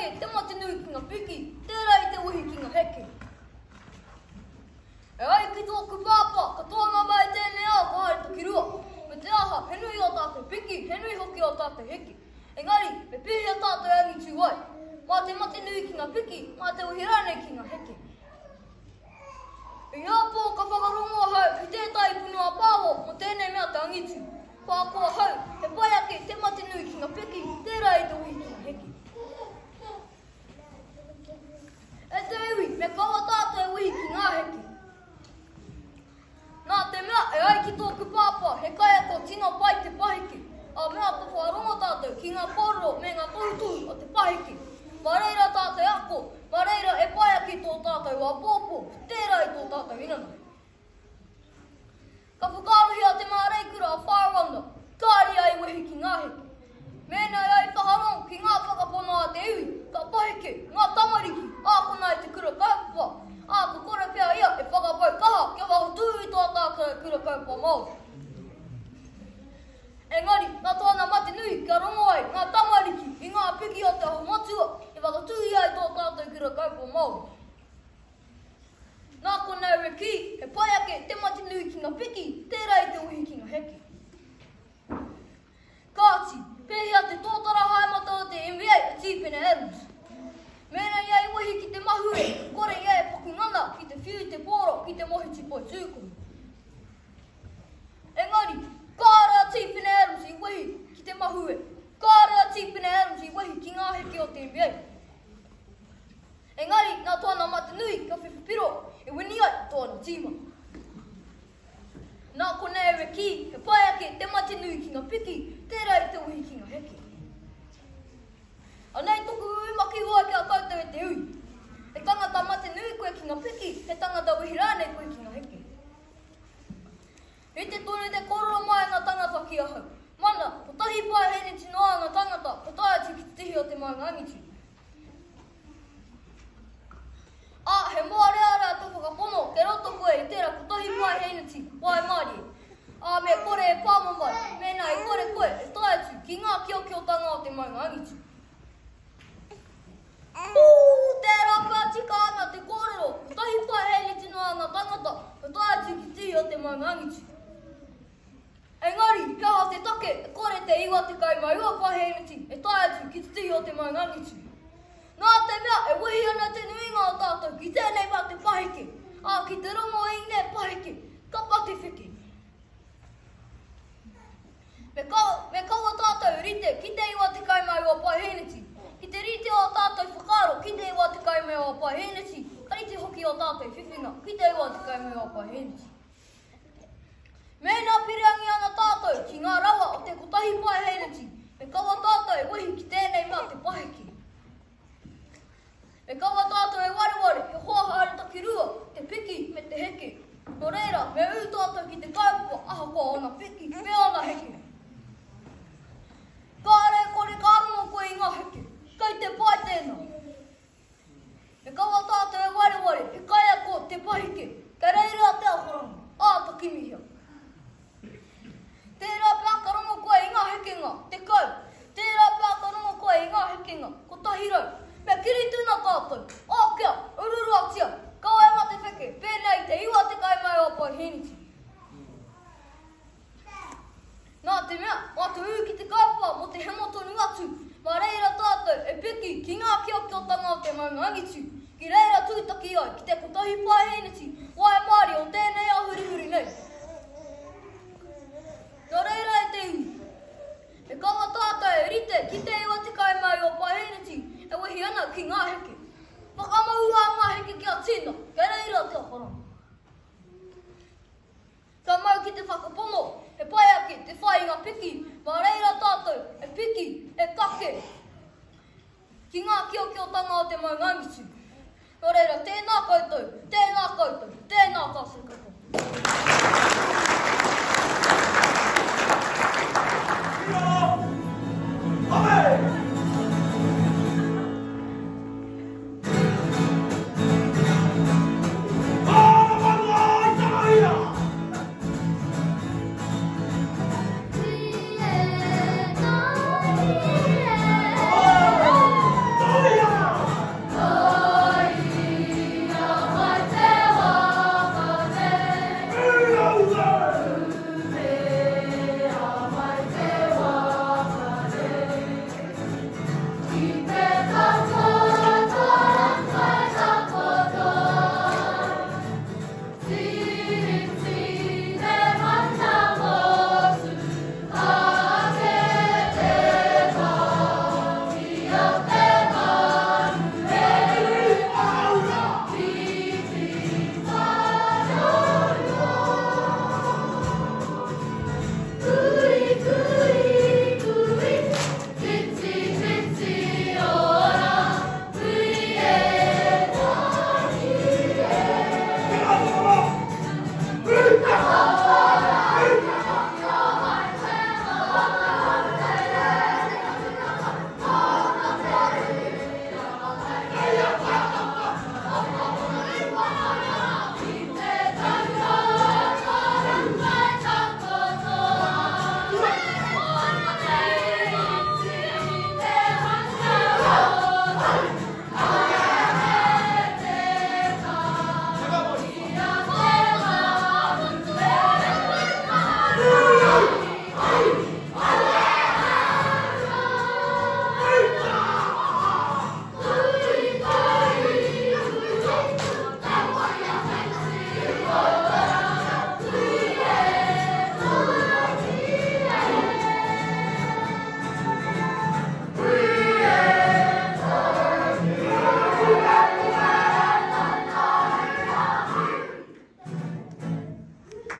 ake te mate nui ki ngā piki, tērā i te wehi ki ngā heke. E ai ki tōku pāpā, katoa ngā mea i tēnei ao ka haere takirua. Me te aha, he nui ō tātou piki, he nui hoki ō tātou heke. Engari, me pēhea tātou e angitū ai? Mā te mate nui ki ngā piki, mā te wehi rānei ki ngā heke. I ngā pō ka whakarongo ahau ki tētahi punua pāho mō tēnei mea te angitu. Kua ako ahau, he pai ake te mate nui ki ngā piki, tērā i te wehi ki ngā heke. E te iwi, me kaua tātou e wehi ki ngā heke. Nā te mea, e ai ki tōku pāpā, he kaiako tino pai te paheke, ā, me āta whakarongo tātou ki ngā kōrero me ngā tohutohu o te paheke. Mā reira tātou e ako, mā reira e pai ake tō tātou āpōpō, tērā i tō tātou inanahi. Ka whakaarohia te māreikura a Whārawanga, kāre ia i wehi ki ngā heke. Mēnā ia i whakarongo ki ngā whakapono a te iwi, ka paheke ngā tamariki ākona i te kura kaupapa, ā, ka kore pea ia e whakapau kaha kia whakatū i tō tātou kura kaupapa Māori. Engari, nā tōna mate nui kia rongo ai ngā tamariki i ngā piki o Te Aho Matua i whakatū ia i tō tātou kura kaupapa Māori. Nā konei me kī, he pai ake te mate nui ki ngā piki, tērā i te wehi ki ngā heke. Kāti, pēhea te tōtara haemata o te NBA a Tīpene Adams? Mēnā ia i wehi ki te mahue, kore ia e paku ngana ki te whiu i te pōro ki te mohiti poitūkohu. Engari, kāore a Tīpene Adams i wehi ki te mahue, kāore a Tīpene Adams i wehi ki ngā heke o te NBA. Engari, nā tōna mate nui ka whiwhi piro e wini ai tōna tīma. Nā konei au e kī, he pai ake te mate nui ki ngā piki, tērā i te wehi ki ngā heke. Anei toku rumaki hoa ki a koutou e te ui. He tangata mate nui koe ki ngā piki, he tangata wehi rānei koe ki ngā heke. Rite tonu te kōrero mai a ngā tangata ki ahau. Mana, kotahi paeheneti noa ngā tangata ka tae atu ki te tihi o te maunga angitu. Ā, he mōrearea tō whakapono kei roto koe i tērā kotahi paeheneti waimarie. Ā, me kore e pāmamae, mēnā e kore koe e tae atu ki ngā kiokiotanga o te maunga angitu. Pū, tērā pea tika ana te kōrero, kotahi paeheneti noa ngā tangata ka tae atu ki tihi o te maunga angitu. Engari, he aha te take e kore te 99 paehēneti e tae atu ki te tihi o te maunga angitu? Nā te mea e wehi ana te nuinga o tātou ki tēnei mea te paheke, ā, ki te rongo i ngē paheke, ka patewheke. Me, ka, me kaua tātou rite ki te 99 paehēneti. Ki te rite ō tātou whakaaro ki te 99 paehēneti, ka rite hoki ō tātou whiwhinga ki te 99 paehēneti. Mēnā pirangi ana tātou ki ngā rawa o te kotahi paeheneti, me kaua tātou e wehi ki tēnei mea te paheke. Me kaua tātou e wareware he hoa haere takirua te piki me te heke. Nō reira, me ū tātou ki te kaupapa ahakoa ōna piki me ōna heke. Kāre e kore ka rongo koe i ngā heke, kei te pai tēnā. Me kaua tātou e wareware, he kaiako te pahike, kei reira te akoranga, āta kimihia. Tērā pea ka rongo koe i ngā hekenga, 10, tērā pea ka rongo koe i ngā hekenga, 100. Me kirituna tātou, ākea, ururuatia, kaua e matewheke, pēnei i te 99 paeheneti. Nā te mea, mā te ū ki te kaupapa mō te hemo tonu atu, mā reira tātou e piki ki ngā kiokiotanga o te maunga angitu, ki reira tūtaki ai ki te kotahi paeheneti waimārie o tēnei ao hurihuri nei. Nō reira e te iwi, me kaua tātou e rite ki te 99 paeheneti e wehi ana ki ngā heke. Whakamaua ngā heke kia tina, kei reira te akoranga. Ka mau ki te whakapono, he pai ake te whai i ngā piki, mā reira tātou e piki, e kake ki ngā kiokiotanga o te maunga angitu.